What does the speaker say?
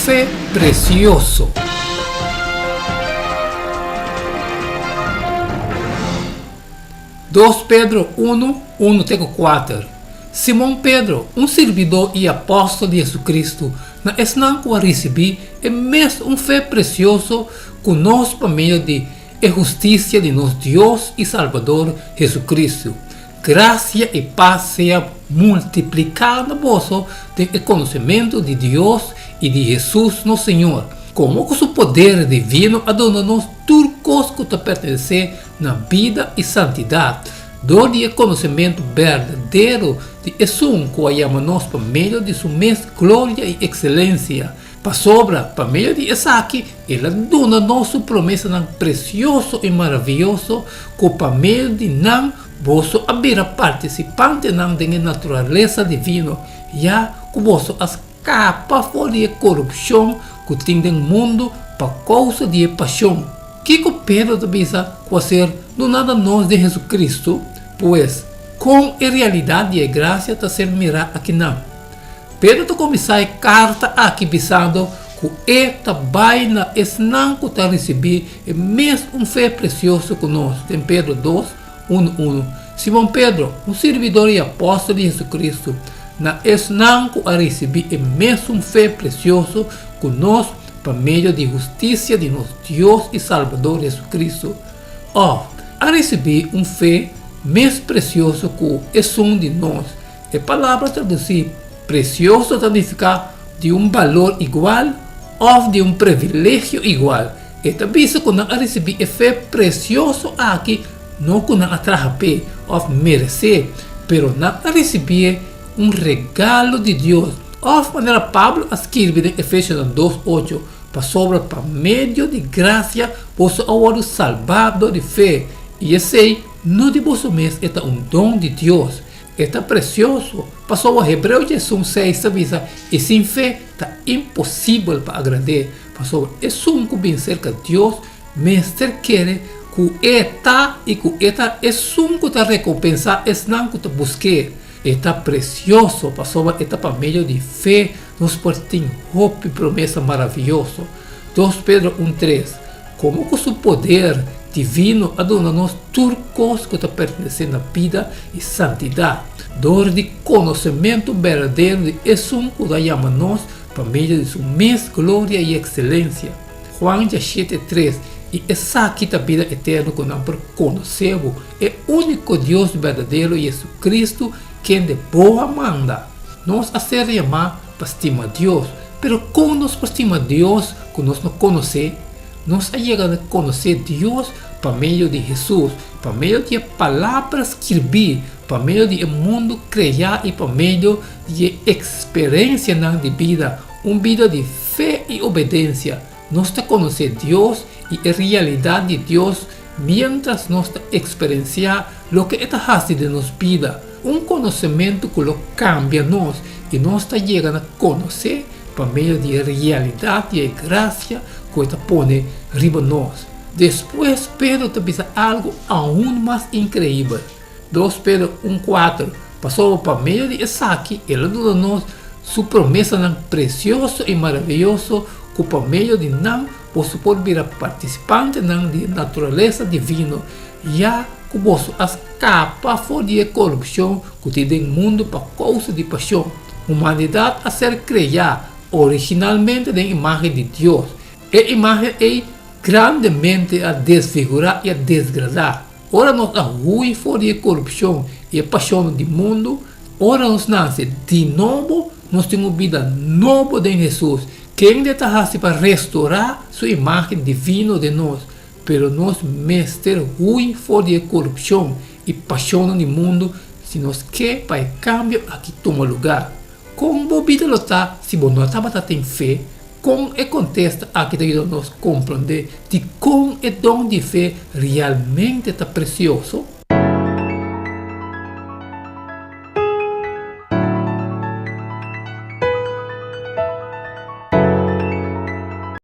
Fe Presioso. Dos Pedro unu, unu te ku kuater. Simon Pedro, un sirbidó i apòstel di Hesukristu, na esnan ku a risibí e mes un fe presioso ku nos pa medio di e hustisia di nos Dios i Salbador Hesukristu, Grasia i pas sea multipliká na boso den e konosementu di Dios i di Hesus nos Señor, komo ku su poder divino a duna nos tur kos ku ta pertenesé na bida i santidat, dor di e konosementu berdadero di Esun ku a yama nos pa medio di su mes gloria i ekselensia. Pasobra pa medio di esaki el a duna nos su promesanan presioso i maravioso, ku pa medio di nan boso a bira partisipantenan den e naturalesa divino, ya ku boso a skapa for di e korupshon ku tin den mundu pa kousa di e pashon. Kiko Pedro ta bisa ku a ser duná na nos den Hesukristu? Pues, kon e realidat di e grasia ta ser mirá akinan? Pedro ta kuminsá e karta aki bisando ku e ta bai na esnan ku ta risibí e mes un fe presioso ku nos den Pedro dos, unu, unu. Simon Pedro, un sirbidor i apòstel di Hesukristu, na esnan ku a risibí e mesun fe presioso ku nos pa medio di hustisia di nos Dios i Salbador Hesukristu. Òf, a risibí un fe mes presioso ku esun di nos. E palabra tradusí presioso ta nifiká di un balor igual òf di un privilegio igual. E ta bisa ku nan a risibí e fe presioso aki no ku nan a traha p'e òf meresé, pero nan a risibié un regalo di Dios. Òf manera Pablo a skirbi den Efesionan dos ocho, Pasobra pa medio di grasia boso a wòrdu salbá dor di fe, i esei no di boso mes, e ta un don di Dios. E ta presioso, pasobra Hebreo diesun seis ta bisa, I sin fe ta imposibel pa agrad'é, pasobra esun ku bin serka Dios mester kere ku E ta i ku E ta esun ku ta rekompensá esnan ku ta busk'é. E ta presioso, pasobra e ta pa medio di fe nos por tin hopi promesa maravioso. Dos Pedro un tres, Komo ku su poder divino a duna nos tur kos ku ta pertenesé na bida i santidat, dor di konosementu berdadero di Esun ku ta yama nos pa medio di su mes gloria i ekselensia. Juan diashete tres, I esaki ta bida eterno ku nan por konosé bo, e úniko Dios berdadero JesuCristu, kende bo a manda. Nos a ser yamá pa stima Dios. Pero kon nos por stima Dios ku nos no konosé? Nos a yega na konosé Dios pa medio di Hesus, pa medio di e Palabra skirbí, pa medio di e mundu kreá i pa medio di e eksperensianan di bida, un bida di fe i obedensia. Nos ta konosé Dios i e realidat di Dios miéntras nos ta eksperensiá loke e ta hasi den nos bida, un konosementu ku lo kambia nos i nos ta yega na konosé pa medio di e realidat di e grasia ku e ta pone riba nos. Despues Pedro ta bisa algu aun mas inkreibel, Dos Pedro un kuater, Pasobra pa medio di esaki el a duna nos su promesanan presioso i maravioso ku pa medio di nan boso por bira partisipantenan di e naturalesa divino, ya ku boso a skapa for di e korupshon ku tin den mundu pa kousa di pashon. Humanidat a ser kreá originalmente den imágen di Dios. E imágen ei grandemente a desfigurá i a desgradá. Ora nos a hui for di e korupshon i e pashonnan di mundu, ora nos nase di nobo, nos tin un bida nobo den Hesus, kende ta hasi pa restorá su imágen divino den nos. Pero nos mester hui for di e korupshon i pashonnan di mundu si nos ke pa e kambio aki tuma lugá. Kon bo bida lo ta si bo no tabata tin fe? Kon e kontesta aki ta yuda nos komprondé dikon e don di fe realmente ta presioso?